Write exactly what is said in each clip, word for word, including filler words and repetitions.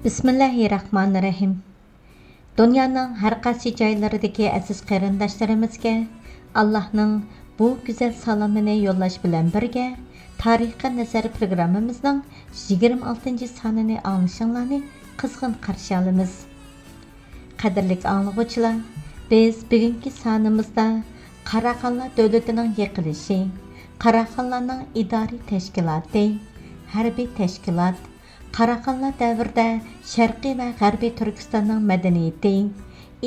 بىسمىللاھىررەھمانىررەھىم. دۇنيانىڭ ھەر قايسى جايلىرىدىكى ئەزىز قېرىنداشلىرىمىزگە ئاللاھنىڭ بۇ گۈزەل سالىمىنى يوللاش بىلەن بىرگە، تارىخقا نەزەر پروگراممىمىزنىڭ يىگىرمە ئالتىنچى سانىنى ئاڭلىشىڭلارنى قىزغىن قارشى ئالىمىز. قەدىرلىك ئاڭلىغۇچىلار، بىز بۈگۈنكى سانىمىزدا قاراخانلار دۆلىتىنىڭ يىقىلىشى، قاراخانلارنىڭ ئىدارىي تەشكىلاتى، ھەربىي تەشكىلات، قاراخانلار دەۋرىدە شەرقىي ۋە غەربىي تۈركىستاننىڭ مەدەنىيىتى،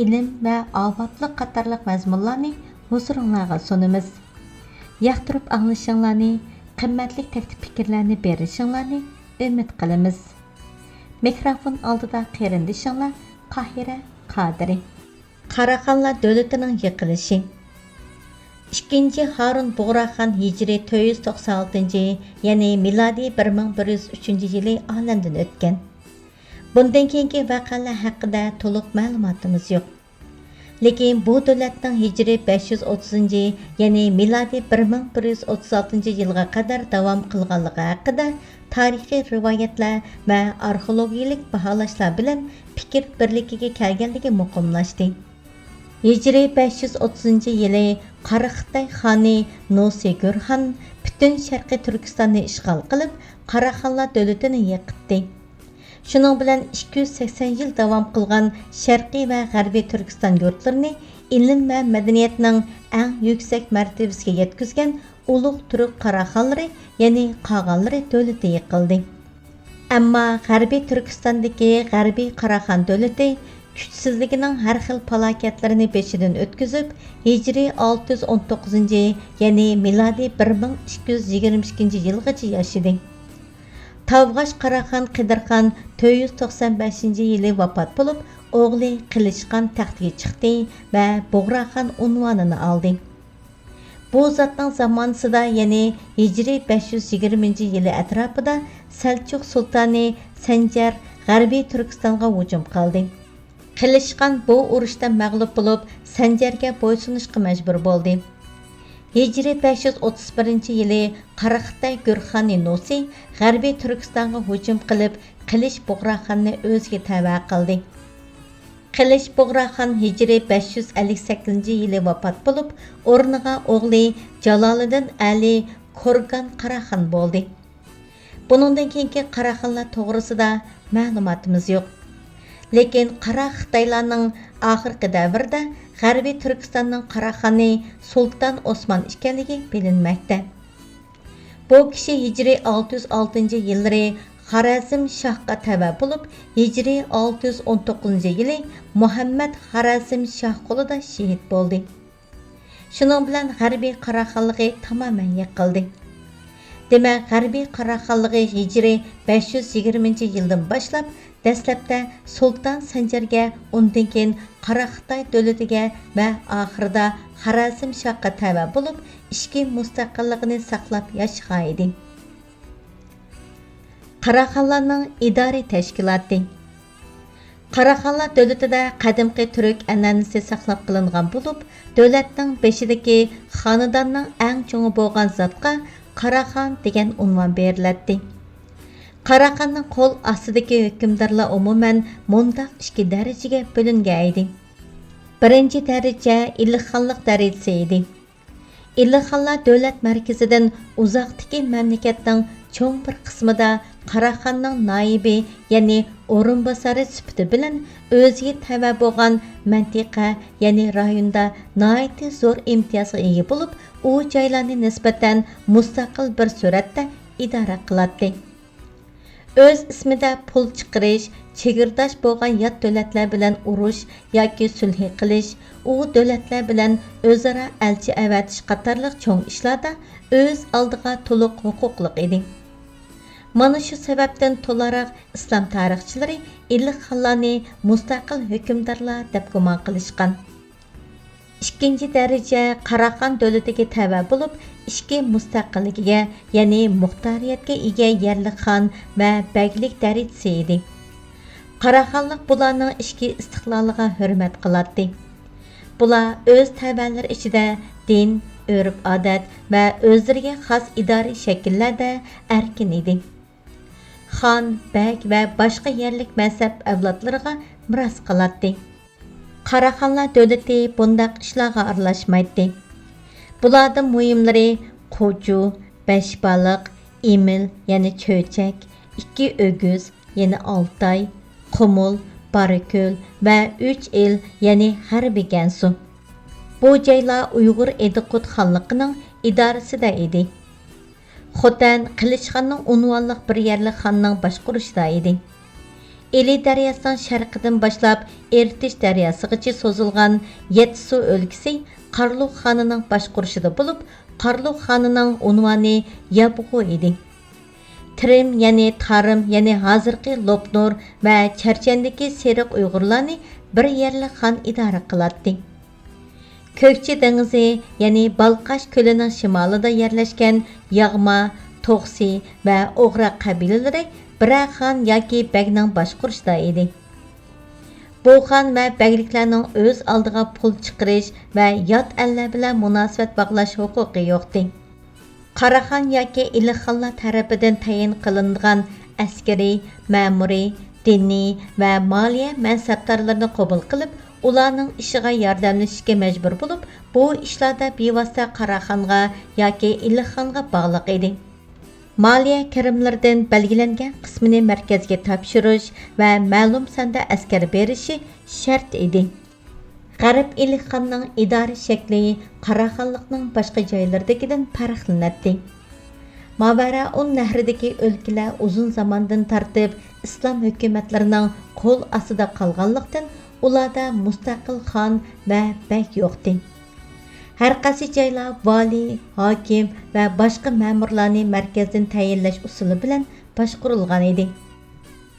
ئىلىم ۋە ئاۋاتلىق قاتارلىق مەزمۇنلارنى ھۇزۇرۇڭلارغا سۇنىمىز. ياقتۇرۇپ ئاڭلىشىڭلارنى، قىممەتلىك تەكلىپ پىكىرلەرنى بېرىشىڭلارنى ئۈمىد قىلىمىز. مىكروفون ئالدىدا قېرىندىشىڭلار قاھىرە قادىرى. قاراخانلار دۆلىتىنىڭ يىقىلىشى. ئىككىنچى ھارۇن بۇغراخان ھىجرىي تۆت يۈز توقسان ئالتىنچى، يەنى مىلادىي بىر مىڭ بىر يۈز ئۈچىنچى يىلى ئالەمدىن ئۆتكەن. بۇندىن كېيىنكى ۋەقەلەر ھەققىدە تولۇق مەلۇماتىمىز يوق. لېكىن بۇ دۆلەتنىڭ ھىجرىي بەش يۈز ئوتتۇزىنچى، يەنى مىلادىي بىر مىڭ بىر يۈز ئوتتۇز ئالتىنچى يىلغا قەدەر داۋام قىلغانلىقى ھەققىدە تارىخىي رىۋايەتلەر ۋە ئارخېئولوگىيەلىك باھالاشلار بىلەن پىكىر بىرلىكىگە كەلگەنلىكى مۇقىملاشتى. ھىجرىي بەش يۈز ئوتتۇزىنچى يىلى قارا خىتاي خانى نوسى گۆرخان پۈتۈن شەرقىي تۈركىستاننى ئىشغال قىلىپ، قاراخانلار دۆلىتىنى يىقىتتى. شۇنىڭ بىلەن ئىككى يۈز سەكسەن يىل داۋام قىلغان شەرقىي ۋە غەربىي تۈركىستان يۇرتلىرىنى ئىلىم ۋە مەدەنىيەتنىڭ ئەڭ يۈكسەك مەرتىۋىسىگە يەتكۈزگەن ئۇلۇغ تۈرك قاراخانلىرى، يەنى قاغانلىرى دۆلىتى يىقىلدى. ئەمما غەربىي تۈركىستاندىكى غەربىي قاراخان دۆلىتى كۈچسىزلىكىنىڭ ھەر خىل پالاكەتلىرىنى بېشىدىن ئۆتكۈزۈپ، ھىجرىي ئالتە يۈز ئون توققۇزىنچى، يەنى مىلادىي بىر مىڭ ئىككى يۈز يىگىرمە ئىككىنچى يىلغىچە ياشىدى. تاۋغاش قاراخان قىدىرخان تۆت يۈز توقسان بەشىنچى يىلى ۋاپات بولۇپ، ئوغلى قىلىچخان تەختكە چىقتى ۋە بۇغراخان ئۇنۋانىنى ئالدى. بۇ زاتنىڭ زامانىسىدا، يەنى ھىجرىي بەش يۈز يىگىرمىنچى يىلى ئەتراپىدا سەلچۇق سۇلتانى سەنجەر غەربىي تۈركىستانغا ھۇجۇم قىلدى. قىلىچخان بۇ ئۇرۇشتا مەغلۇپ بولۇپ، سەنجەرگە بويسۇنۇشقا مەجبۇر بولدى. ھىجرىي بەش يۈز ئوتتۇز بىرىنچى يىلى قارا خىتاي گۆرخانى نوسى غەربىي تۈركىستانغا ھۇجۇم قىلىپ، قىلىچ بۇغراخاننى ئۆزىگە تەۋە قىلدى. قىلىچ بۇغراخان ھىجرىي بەش يۈز ئەللىك سەككىزىنچى يىلى ۋاپات بولۇپ، ئورنىغا ئوغلى جالالىدىن ئەلى كورگان قاراخان بولدى. بۇنىڭدىن كېيىنكى قاراخانلار توغرىسىدا مەلۇماتىمىز يوق. لېكىن قارا خىتايلارنىڭ ئاخىرقى دەۋرىدە غەربىي تۈركىستاننىڭ قاراخانى سۇلتان ئوسمان ئىكەنلىكى بىلىنمەكتە. بۇ كىشى ھىجرىي ئالتە يۈز ئالتىنچى يىللىرى خارەزم شاھقا تەۋە بولۇپ، ھىجرىي ئالتە يۈز ئون توققۇزىنچى يىلى مۇھەممەد خارەزم شاھ قولىدا شېھىت بولدى. شۇنىڭ بىلەن غەربىي قاراخانلىقى تامامەن يىقىلدى. دېمەك، غەربىي قاراخانلىقى ھىجرىي بەش يۈز يىگىرمىنچى يىلدىن باشلاپ، دەسلەپتە سۇلتان سەنجەرگە، ئۇندىن كېيىن قارا خىتاي دۆلىتىگە ۋە ئاخىرىدا خارەزم شاھقا تەۋە بولۇپ، ئىچكى مۇستەقىللىقىنى ساقلاپ ياشىغان ئىدى. قاراخانلارنىڭ ئىدارىي تەشكىلاتى. قاراخانلار دۆلىتىدە قەدىمكى تۈرك ئەنئەنىسى ساقلاپ قېلىنغان بولۇپ، دۆلەتنىڭ بېشىدىكى خانىداننىڭ ئەڭ چوڭى بولغان زاتقا قاراخان دېگەن ئۇنۋان بېرىلەتتى. قاراخاننىڭ قول ئاستىدىكى ھۆكۈمدارلار ئومۇمەن مۇنداق ئىككى دەرىجىگە بۆلۈنگەن ئىدى. بىرىنچى دەرىجە ئىلىخخانلىق دەرىجىسى ئىدى. ئىلىخخانلار دۆلەت مەركىزىدىن ئۇزاقتىكى مەملىكەتنىڭ چوڭ بىر قىسمىدا قاراخاننىڭ نايىبى، يەنى ئورۇنباسارى سۈپىتى بىلەن ئۆزىگە تەۋە بولغان مەنتىقە، يەنى رايوندا ناھايىتى زور ئىمتىيازغا ئىگە بولۇپ، ئۇ جايلارنى نىسبەتەن مۇستەقىل بىر سۈرەتتە ئىدارە قىلاتتى. ئۆز ئىسمىدە پۇل چىقىرىش، چېگرىداش بولغان يات دۆلەتلەر بىلەن ئۇرۇش ياكى سۈلھى قىلىش، ئۇ دۆلەتلەر بىلەن ئۆزئارا ئەلچى ئەۋەتىش قاتارلىق چوڭ ئىشلاردا ئۆز ئالدىغا تولۇق ھوقۇقلۇق ئىدى. مانا شۇ سەۋەبتىن تولاراق ئىسلام تارىخچىلىرى ئىلىخخانلارنى مۇستەقىل ھۆكۈمدارلار دەپ گۇمان قىلىشقان. ئىككىنچى دەرىجە قاراخان دۆلىتىگە تەۋە بولۇپ، ئىچكى مۇستەقىللىكىگە، يەنى مۇختارىيەتكە ئىگە يەرلىك خان ۋە بەگلىك دەرىجىسى ئىدى. قاراخانلىق بۇلارنىڭ ئىچكى ئىستىقلالىغا ھۆرمەت قىلاتتى. بۇلار ئۆز تەۋەلىرى ئىچىدە دىن، ئۆرپ-ئادەت ۋە ئۆزلىرىگە خاس ئىدارىي شەكىللەردە ئەركىن ئىدى. خان، بەگ ۋە باشقا يەرلىك مەزھەپ ئەۋلادلىرىغا مىراس قالاتتى. قاراخانلار دۆلىتى بۇنداق ئىشلارغا ئارىلاشمايتتى. بۇلاردىن مۇھىملىرى قوچۇ، بەشبالىق، ئېمىل، يەنى چۆچەك، ئىككى ئۆگۈز، يەنى ئالتاي، قۇمۇل، بارىكۆل ۋە ئۈچ ئېل، يەنى غەربىي گەنسۇ. بۇ جايلار ئۇيغۇر ئىدىقۇت خانلىقىنىڭ ئىدارىسىدە ئىدى. خوتەن قىلىچخاننىڭ ئۇنۋانلىق بىر يەرلىك خاننىڭ باشقۇرۇشىدا ئىدى. ئىلى دەرياسىنىڭ شەرقىدىن باشلاپ ئىرتىش دەرياسىغىچە سوزۇلغان يەتتىسۇ ئۆلكىسى قارلۇق خانىنىڭ باشقۇرۇشىدا بولۇپ، قارلۇق خانىنىڭ ئۇنۋانى يابغۇ ئىدى. تىرىم، يەنى تارىم، يەنى ھازىرقى لوپنۇر ۋە چەرچەندىكى سېرىق ئۇيغۇرلارنى بىر يەرلىك خان ئىدارە قىلاتتى. كۆكچى دېڭىزى، يەنى بالقاش كۆلىنىڭ شىمالىدا يەرلەشكەن ياغما، توخسى ۋە ئوغرا قەبىلىلىرى بىرەر خان ياكى بەگنىڭ باشقۇرۇشىدا ئىدى. بۇ خان ۋە بەگلىكلەرنىڭ ئۆز ئالدىغا پۇل چىقىرىش ۋە يات ئەللەر بىلەن مۇناسىۋەت باغلاش ھوقۇقى يوقتى. قاراخان ياكى ئىلىخانلار تەرىپىدىن تەيىن قىلىنىدىغان ئەسكىرىي، مەمۇرىي، دىنىي ۋە مالىيە مەنسەپدارلىرىنى قوبۇل قىلىپ، ئۇلارنىڭ ئىشىغا ياردەملىشىشكە مەجبۇر بولۇپ، بۇ ئىشلاردا بىۋاسىتە قاراخانغا ياكى ئىلىخانغا باغلىق ئىدى. مالىيە كىرىملىرىدىن بەلگىلەنگەن قىسمىنى مەركەزگە تاپشۇرۇش ۋە مەلۇم ساندا ئەسكەر بېرىشى شەرت ئىدى. غەرب ئىلىخاننىڭ ئىدارە شەكلى قاراخانلىقنىڭ باشقا جايلىرىدىكىدىن پەرقلىنەتتى. ماۋەرائۇن نەھرىدىكى ئۆلكىلەر ئۇزۇن زاماندىن تارتىپ ئىسلام ھۆكۈمەتلىرىنىڭ قول ئاستىدا قالغانلىقتىن، ئۇلاردا مۇستەقىل خان ۋە بەگ يوقتى. ھەرقايسى جايلار ۋالىي، ھاكىم ۋە باشقا مەمۇرلارنى مەركەزدىن تەيىنلەش ئۇسۇلى بىلەن باشقۇرۇلغان ئىدى.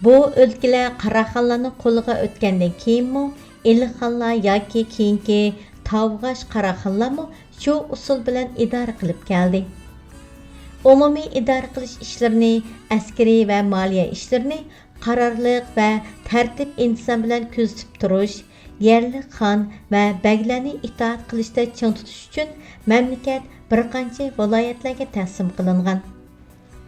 بۇ ئۆلكىلەر قاراخانلارنىڭ قولىغا ئۆتكەندىن كېيىنمۇ، ئىلىخانلار ياكى كېيىنكى تاۋغاش قاراخانلارمۇ شۇ ئۇسۇل بىلەن ئىدارە قىلىپ كەلدى. ئومۇمىي ئىدارە قىلىش ئىشلىرىنى، ئەسكىرىي ۋە مالىيە ئىشلىرىنى قارارلىق ۋە تەرتىپ-ئىنتىزام بىلەن كۆزىتىپ تۇرۇش، يەرلىك خان ۋە بەگلەرنى ئىتائەت قىلىشتا چىڭ تۇتۇش ئۈچۈن مەملىكەت بىر قانچە ۋىلايەتلەرگە تەقسىم قىلىنغان.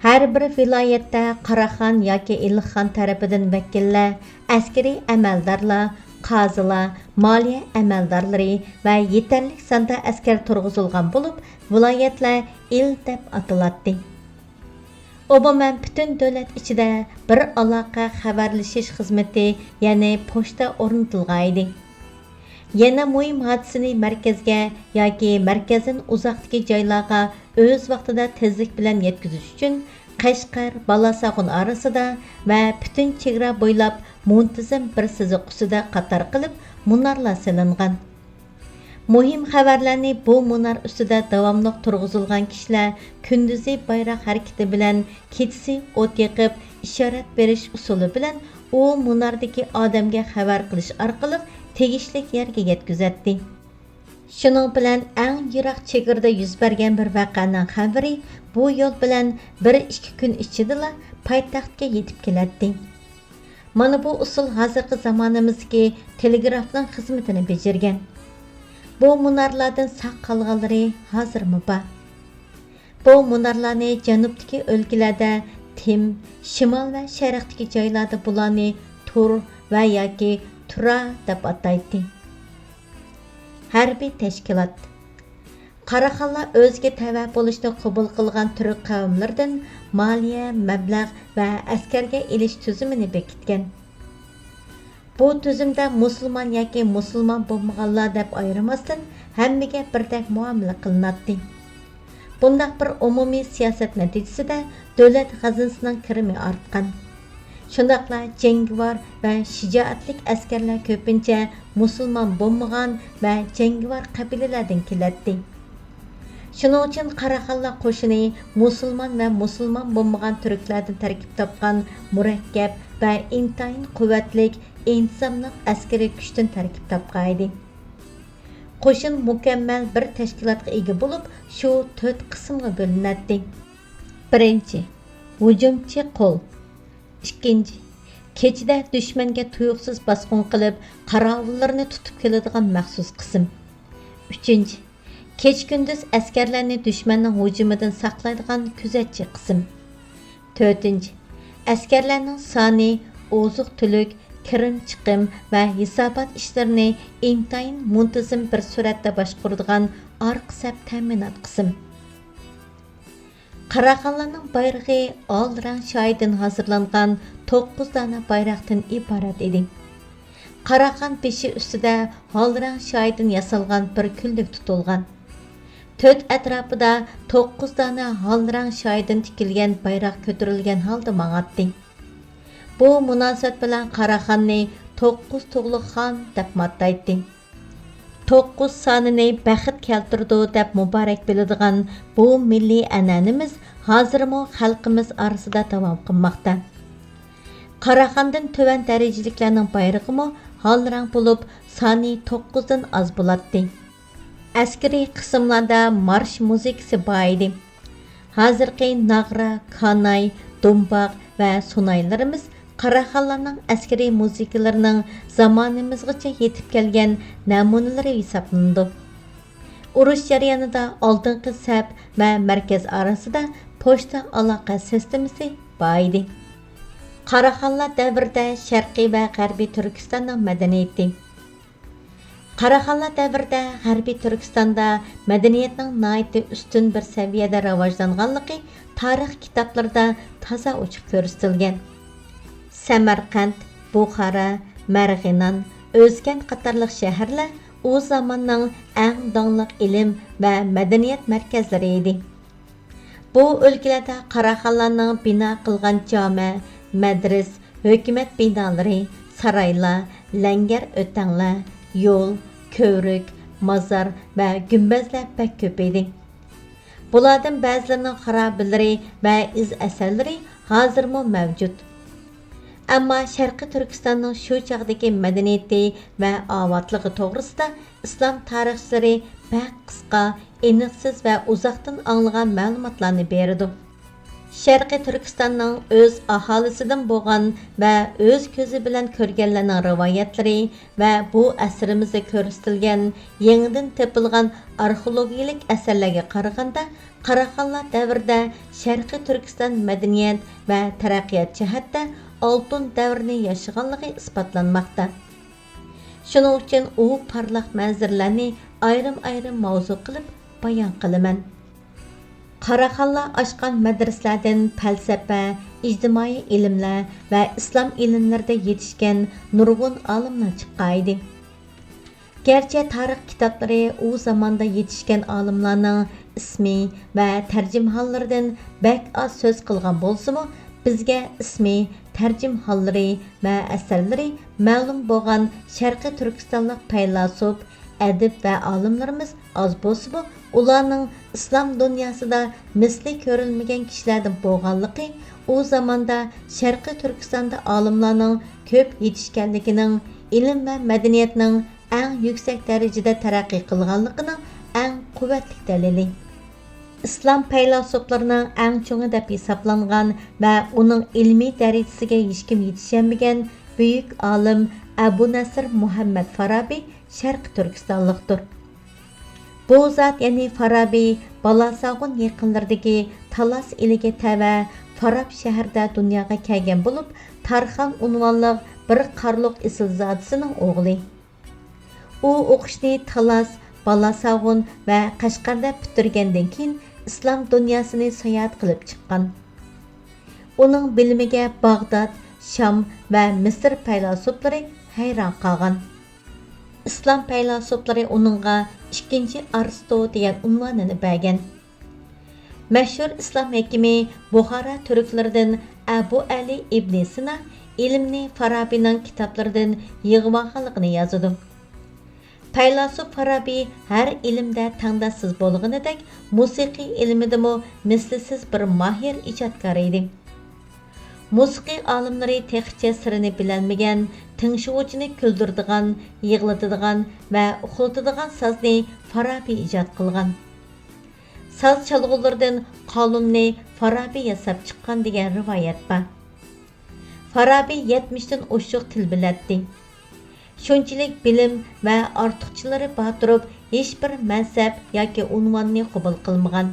ھەر بىر ۋىلايەتتە قاراخان ياكى ئىلىخان تەرىپىدىن ۋەكىللەر، ئەسكىرىي ئەمەلدارلار، قازىلار، مالىيە ئەمەلدارلىرى ۋە يېتەرلىك ساندا ئەسكەر تۇرغۇزۇلغان بولۇپ، ۋىلايەتلەر ئىل دەپ ئاتىلاتتى. ئومۇمەن، پۈتۈن دۆلەت ئىچىدە بىر ئالاقە خەۋەرلىشىش خىزمىتى، يەنى پوچتا ئورنىتىلغان ئىدى. يەنە مۇھىم ھادىسىنى مەركەزگە ياكى مەركەزدىن ئۇزاقتىكى جايلارغا ئۆز ۋاقتىدا تېزلىك بىلەن يەتكۈزۈش ئۈچۈن، قەشقەر، بالاساغۇن ئارىسىدا ۋە پۈتۈن چېگرا بويلاپ مۇنتىزىم بىر سىزىق ئۈستىدە قاتار قىلىپ مۇنارلار سېلىنغان. مۇھىم خەۋەرلەرنى بۇ مۇنار ئۈستىدە داۋاملىق تۇرغۇزۇلغان كىشىلەر كۈندۈزى بايراق ھەرىكىتى بىلەن، كېچىسى ئوت يېقىپ، ئىشارەت بېرىش ئۇسۇلى بىلەن ئۇ مۇناردىكى ئادەمگە خەۋەر قىلىش ئارقىلىق تېگىشلىك يەرگە يەتكۈزەتتى. شۇنىڭ بىلەن ئەڭ يىراق چېگرىدا يۈز بەرگەن بىر ۋەقەنىڭ خەۋىرى بۇ يول بىلەن بىر ئىككى كۈن ئىچىدىلا پايتەختكە يېتىپ كېلەتتى. مانا بۇ ئۇسۇل ھازىرقى زامانىمىزدىكى تېلېگرافنىڭ خىزمىتىنى بېجىرگەن. بۇ مۇنارلاردىن ساق قالغانلىرى ھازىرمۇ بار. بۇ مۇنارلارنى جەنۇبتىكى ئۆلكىلەردە تىم، شىمال ۋە شەرقتىكى جايلاردا بۇلارنى تۇر ۋە ياكى تۇرا دەپ ئاتايتتى. ھەربىي تەشكىلات. قاراخانلار ئۆزىگە تەۋە بولۇشنى قوبۇل قىلغان تۈرك قەۋملىرىدىن مالىيە، مەبلەغ ۋە ئەسكەرگە ئېلىش تۈزۈمىنى بېكىتكەن. بۇ تۈزۈمدە مۇسۇلمان ياكى مۇسۇلمان بولمىغانلار دەپ ئايرىماستىن، ھەممىگە بىردەك مۇئامىلە قىلىناتتى. بۇنداق بىر ئومۇمىي سىياسەت نەتىجىسىدە دۆلەت خەزىنىسىنىڭ كىرىمى ئارتقان. شۇنداقلا جەڭگىۋار ۋە شىجائەتلىك ئەسكەرلەر كۆپىنچە مۇسۇلمان بولمىغان ۋە جەڭگىۋار قەبىلىلەردىن كېلەتتى. شۇنىڭ ئۈچۈن قاراخانلار قوشۇنى مۇسۇلمان ۋە مۇسۇلمان بولمىغان تۈركلەردىن تەركىب تاپقان مۇرەككەپ ۋە ئىنتايىن قۇۋۋەتلىك، ئىنتىزاملىق ئەسكىرىي كۈچتىن تەركىب تاپقان ئىدى. قوشۇن مۇكەممەل بىر تەشكىلاتقا ئىگە بولۇپ، شۇ تۆت قىسىمغا بۆلۈنەتتى. بىرىنچى، ھۇجۇمچى قول. ئىككىنچى، كېچىدە دۈشمەنگە تۇيۇقسىز باسقۇن قىلىپ، قاراۋۇللىرىنى تۇتۇپ كېلىدىغان مەخسۇس قىسىم. ئۈچىنچى، كېچە-كۈندۈز ئەسكەرلەرنى دۈشمەننىڭ ھۇجۇمىدىن ساقلايدىغان كۆزەتچى قىسىم. تۆتىنچى، ئەسكەرلەرنىڭ سانى، ئوزۇق-تۈلۈك، كىرىم-چىقىم ۋە ھېسابات ئىشلىرىنى ئىنتايىن مۇنتىزىم بىر سۈرئەتتە باشقۇرىدىغان ئارقا سەپ تەمىنات قىسىم. قاراخانلارنىڭ بايرىقى ئال رەڭ شايىدىن ھازىرلانغان توققۇز دانە بايراقتىن ئىبارەت ئىدى. قاراخان بېشى ئۈستىدە ھال رەڭ شايىدىن ياسالغان بىر كۈنلۈك تۇتۇلغان. تۆت ئەتراپىدا توققۇز دانە ھال رەڭ شايىدىن تىكىلگەن بايراق كۆتۈرۈلگەن ھالدا ماڭاتتى. بۇ مۇناسىۋەت بىلەن قاراخاننى توققۇز تۇغلۇق خان دەپمۇ ئاتايتتى. توققۇز سانىنى بەخت كەلتۈرىدۇ دەپ مۇبارەك بىلىدىغان بۇ مىللىي ئەنئەنىمىز ھازىرمۇ خەلقىمىز ئارىسىدا داۋام قىلماقتا. قاراخاندىن تۆۋەن دەرىجىلىكلەرنىڭ بايرىقىمۇ ھال رەڭ بولۇپ، سانى توققۇزدىن ئاز بولاتتى. ئەسكىرىي قىسىملاردا مارش مۇزىكىسى بار ئىدى. ھازىرقى ناغرا، كاناي، دومباق ۋە سۇنايلىرىمىز قاراخانلارنىڭ ئەسكىرىي مۇزىكىلىرىنىڭ زامانىمىزغىچە يېتىپ كەلگەن نەمۇنىلىرى ھېسابلىنىدۇ. ئۇرۇش جەريانىدا ئالدىنقى سەپ ۋە مەركەز ئارىسىدا پوچتا ئالاقە سىستېمىسى بار ئىدى. قاراخانلار دەۋرىدە شەرقىي ۋە غەربىي تۈركىستاننىڭ مەدەنىيىتى. قاراخانلار دەۋرىدە غەربىي تۈركىستاندا مەدەنىيەتنىڭ ناھايىتى ئۈستۈن بىر سەۋىيەدە راۋاجلانغانلىقى تارىخ كىتابلىرىدا تازا ئوچۇق كۆرسىتىلگەن. سەمەرقەنت، بۇخارا، مەرغىنان، ئۆزكەنت قاتارلىق شەھەرلەر ئۇ زاماننىڭ ئەڭ داڭلىق ئىلىم ۋە مەدەنىيەت مەركەزلىرى ئىدى. بۇ ئۆلكىلەردە قاراخانلارنىڭ بىنا قىلغان جامە، مەدرىس، ھۆكۈمەت بىنالىرى، سارايلار، لەڭگەر ئۆتەڭلەر، يول، كۆۋرۈك، مازار ۋە گۈمبەزلەر بەك كۆپ ئىدى. بۇلاردىن بەزىلىرىنىڭ خارابىلىرى ۋە ئىز ئەسەرلىرى ھازىرمۇ مەۋجۇت. ئەمما شەرقىي تۈركىستاننىڭ شۇ چاغدىكى مەدەنىيىتى ۋە ئاۋاتلىقى توغرىسىدا ئىسلام تارىخچىلىرى بەك قىسقا، ئېنىقسىز ۋە ئۇزاقتىن ئاڭلىغان مەلۇماتلارنى بېرىدۇ. شەرقىي تۈركىستاننىڭ ئۆز ئاھالىسىدىن بولغان ۋە ئۆز كۆزى بىلەن كۆرگەنلەرنىڭ رىۋايەتلىرى ۋە بۇ ئەسىرىمىزدە كۆرسىتىلگەن يېڭىدىن تېپىلغان ئارخېئولوگىيەلىك ئەسەرلەرگە قارىغاندا، قاراخانلار دەۋرىدە شەرقىي تۈركىستان مەدەنىيەت ۋە تەرەققىيات جەھەتتە ئالتۇن دەۋرىنى ياشىغانلىقى ئىسپاتلانماقتا. شۇنىڭ ئۈچۈن ئۇ پارلاق مەنزىرىلەرنى ئايرىم-ئايرىم ماۋزۇ قىلىپ بايان قىلىمەن. قاراخانلار ئاچقان مەدرىسىلەردىن پەلسەپە، ئىجتىمائىي ئىلىملەر ۋە ئىسلام ئىلىملىرىدە يېتىشكەن نۇرغۇن ئالىملار چىققان ئىدى. گەرچە تارىخ كىتابلىرى ئۇ زاماندا يېتىشكەن ئالىملارنىڭ ئىسمى ۋە تەرجىمىھاللىرىدىن بەك ئاز سۆز قىلغان بولسىمۇ، بىزگە ئىسمى، تەرجىمىھاللىرى ۋە ئەسەرلىرى مەلۇم بولغان شەرقىي تۈركىستانلىق پەيلاسوپ، ئەدىب ۋە ئالىملىرىمىز ئاز بولسىمۇ، ئۇلارنىڭ ئىسلام دۇنياسىدا مىسلى كۆرۈلمىگەن كىشىلەردىن بولغانلىقى، ئۇ زاماندا شەرقىي تۈركىستاندا ئالىملارنىڭ كۆپ يېتىشكەنلىكىنىڭ، ئىلىم ۋە مەدەنىيەتنىڭ ئەڭ يۈكسەك دەرىجىدە تەرەققىي قىلغانلىقىنىڭ ئەڭ قۇۋۋەتلىك دەلىلى. ئىسلام پەيلاسوپلىرىنىڭ ئەڭ چوڭى دەپ ھېسابلانغان ۋە ئۇنىڭ ئىلمىي دەرىجىسىگە ھېچكىم يېتىشەلمىگەن بۈيۈك ئالىم ئەبۇ نەسىر مۇھەممەد فارابى شەرقىي تۈركىستانلىقتۇر. بۇ زات، يەنى فارابى، بالاساغۇن يېقىنلىرىدىكى تالاس ئېلىگە تەۋە فاراب شەھىرىدە دۇنياغا كەلگەن بولۇپ، تارخان ئۇنۋانلىق بىر قارلۇق ئېسىلزادىسىنىڭ ئوغلى. ئۇ ئوقۇشنى تالاس، بالاساغۇن ۋە قەشقەردە پۈتتۈرگەندىن كېيىن، ئىسلام دۇنياسىنى ساياھەت قىلىپ چىققان. ئۇنىڭ بىلىمىگە باغداد، شام ۋە مىسىر پەيلاسوپلىرى ھەيران قالغان. ئىسلام پەيلاسوپلىرى ئۇنىڭغا ئىككىنچى ئارستو دېگەن ئۇنۋانىنى بەرگەن. مەشھۇر ئىسلام ھېكىمى بۇخارا تۈركلىرىدىن ئەبۇ ئەلى ئىبنى سىنا ئىلىمنى فارابىنىڭ كىتابلىرىدىن يىغىۋالغانلىقىنى يازىدۇ. پەيلاسوپ فارابى ھەر ئىلىمدە تەڭداشسىز بولغىنىدەك، مۇسىقى ئىلمىدىمۇ مىسلىسىز بىر ماھىر ئىجادكار ئىدى. مۇسىقى ئالىملىرى تېخىچە سىرىنى بىلەلمىگەن، تىڭشىغۇچىنى كۈلدۈرىدىغان، يىغلىتىدىغان ۋە ئۇخلىتىدىغان سازنى فارابى ئىجاد قىلغان. ساز چالغۇلىرىدىن قالۇننى فارابى ياساپ چىققان دېگەن رىۋايەت بار. فارابى يەتمىشتىن ئوشۇق تىل بىلەتتى. شۇنچىلىك بىلىم ۋە ئارتۇقچىلىرى بار تۇرۇپ، ھېچبىر مەنسەپ ياكى ئۇنۋاننى قوبۇل قىلمىغان.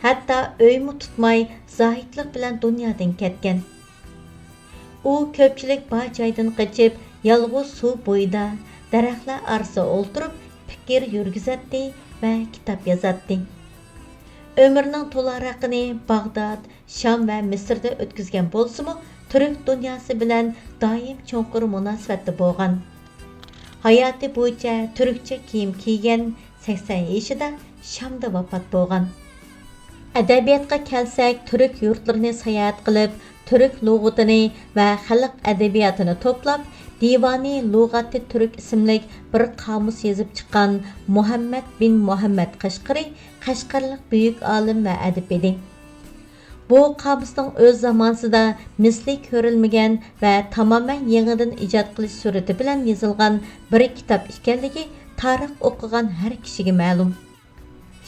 ھەتتا ئۆيمۇ تۇتماي، زاھىتلىق بىلەن دۇنيادىن كەتكەن. ئۇ كۆپچىلىك بار جايدىن قېچىپ، يالغۇز سۇ بويىدا، دەرەخلەر ئارىسىدا ئولتۇرۇپ پىكىر يۈرگۈزەتتى ۋە كىتاب يازاتتى. ئۆمرىنىڭ تولارىقىنى باغداد، شام ۋە مىسىردا ئۆتكۈزگەن بولسىمۇ، تۈرك دۇنياسى بىلەن دائىم چوڭقۇر مۇناسىۋەتتە بولغان. ھاياتى بويىچە تۈركچە كىيىم كىيگەن، سەكسەن يېشىدا شامدا ۋاپات بولغان. ئەدەبىياتقا كەلسەك، تۈرك يۇرتلىرىنى ساياھەت قىلىپ، تۈرك لۇغىتىنى ۋە خەلق ئەدەبىياتىنى توپلاپ، دىۋانى لۇغاتى تۈرك ئىسىملىك بىر قامۇس يېزىپ چىققان مۇھەممەد بىن مۇھەممەد قەشقىرى قەشقەرلىك بۈيۈك ئالىم ۋە ئەدىب ئىدى. بۇ قامۇسنىڭ ئۆز زامانىسىدا مىسلى كۆرۈلمىگەن ۋە تامامەن يېڭىدىن ئىجاد قىلىش سۈرئىتى بىلەن يېزىلغان بىر كىتاب ئىكەنلىكى تارىخ ئوقۇغان ھەر كىشىگە مەلۇم.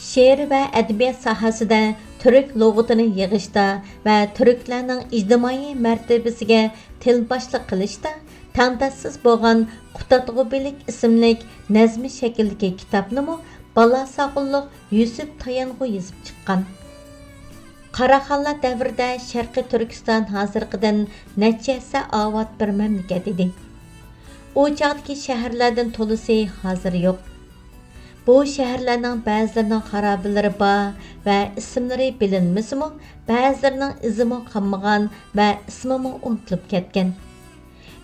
شېئىر ۋە ئەدەبىيات ساھەسىدە تۈرك لۇغىتىنى يىغىشتا ۋە تۈركلەرنىڭ ئىجتىمائىي مەرتىۋىسىگە تىلباشلىق قىلىشتا تەڭداشسىز بولغان قۇتادغۇبىلىك ئىسىملىك نەزمىي شەكىلدىكى كىتابنىمۇ بالاساغۇنلۇق يۈسۈپ تايانغۇ يېزىپ چىققان. قاراخانلار دەۋرىدە شەرقىي تۈركىستان ھازىرقىدىن نەچچە ھەسسە ئاۋات بىر مەملىكەت ئىدى. ئۇ چاغدىكى شەھەرلەردىن تولىسى ھازىر يوق. بۇ شەھەرلەرنىڭ بەزىلىرىنىڭ خارابىلىرى بار ۋە ئىسىملىرى بىلىنمىسىمۇ، بەزىلىرىنىڭ ئىزىمۇ قالمىغان ۋە ئىسمىمۇ ئۇنتۇلۇپ كەتكەن.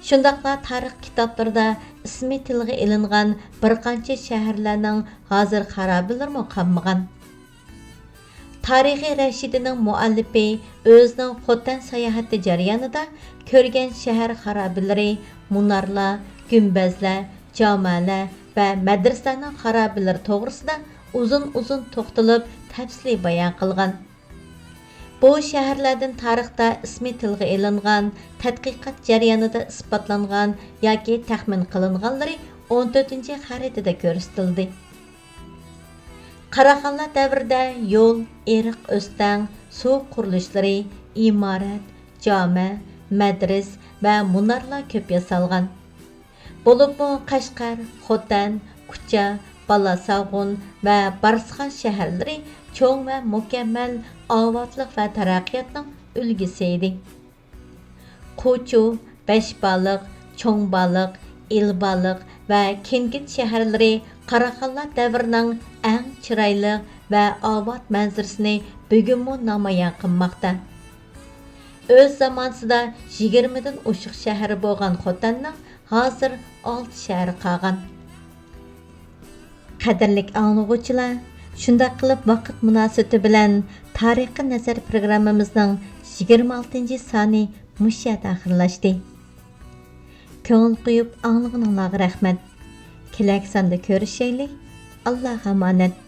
شۇنداقلا تارىخ كىتابلىرىدا ئىسمى تىلغا ئېلىنغان بىر قانچە شەھەرلەرنىڭ ھازىر خارابىلىرىمۇ قالمىغان. تارىخى رەشىدىنىڭ مۇئەللىپى ئۆزىنىڭ خوتەن ساياھىتى جەريانىدا كۆرگەن شەھەر خارابىلىرى، مۇنارلار، گۈمبەزلەر، جامەلەر ۋە مەدرىسىلەرنىڭ خارابىلىرى توغرىسىدا ئۇزۇن-ئۇزۇن توختىلىپ، تەپسىلىي بايان قىلغان. بۇ شەھەرلەردىن تارىختا ئىسمى تىلغا ئېلىنغان، تەتقىقات جەريانىدا ئىسپاتلانغان ياكى تەخمىن قىلىنغانلىرى ئون تۆتىنچى خەرىتىدە كۆرسىتىلدى. قاراخانلار دەۋرىدە يول، ئېرىق، ئۆستەڭ، سۇ قۇرۇلۇشلىرى، ئىمارەت، جامە، مەدرىس ۋە مۇنارلار كۆپ ياسالغان. بولۇپمۇ قەشقەر، خوتەن، كۇچا، بالاساغۇن ۋە بارسىخان شەھەرلىرى چوڭ ۋە مۇكەممەل ئاۋاتلىق ۋە تەرەققىياتنىڭ ئۈلگىسى ئىدى. قوچۇ، بەشبالىق، چوڭبالىق، ئىلىبالىق ۋە كىنگىت شەھەرلىرى قاراخانلار دەۋرىنىڭ ئەڭ چىرايلىق ۋە ئاۋات مەنزىرىسىنى بۈگۈنمۇ نامايان قىلماقتا. ئۆز زامانىسىدا يىگىرمىدىن ئوشۇق شەھىرى بولغان خوتەننىڭ ھازىر ئالتە شەھىرى قالغان. قەدىرلىك ئاڭلىغۇچىلار، شۇنداق قىلىپ ۋاقىت مۇناسىۋىتى بىلەن تارىخقا نەزەر پروگراممىمىزنىڭ يىگىرمە ئالتىنچى سانى مۇشۇ يەردە ئاخىرلاشتى. كۆڭۈل قويۇپ ئاڭلىغىنىڭلارغا رەھمەت. كېلەركى ساندا كۆرۈشەيلى. ئاللاغا ئامانەت.